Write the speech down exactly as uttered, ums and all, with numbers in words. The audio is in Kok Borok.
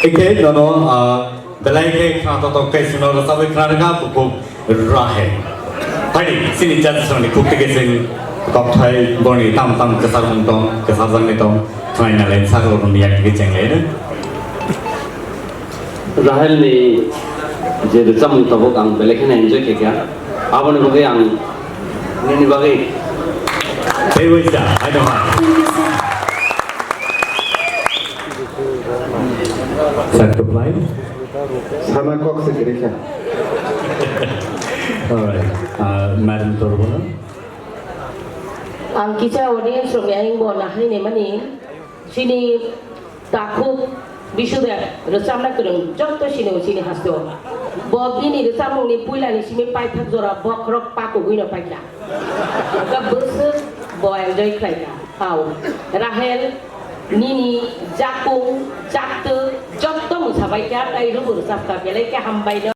Ike nono, ah, belai khe khna totok tei sino rwchabwi khna rwkha bukhuk Rahel. Phaidi, chini judge rokni khuk tike chwng kokthai borni tam tam kwchar mung tong, kwchar jangni tong, khwlai nalai sakhukrokni yak tike cheng lai rw. Rahel ni je rwchapmung tabuk ang belai kheno enjoy khe kha. Aboni bagwi ang nini bagwi. Tei waisa, I don't know. Sir, to fly. Sana kok se kiri kha. Alright. Uh, Madam Torbona. Ang kisa audience rok ni ayang bo nahai ni mani. Chini takhuk Bisudev rwchapna kwrwng jotto sini o chini haste o. Bo bini rwchapmung ni puila ni simi paithak jora bokhorok pakugwi no paikha. Hwnkhe bwswk bo enjoy khlaikha. Hao, Rahel, nini jakung, jaktwk jotto mwsabaikha tei rwbo rwchapkha, belai khe hambai no.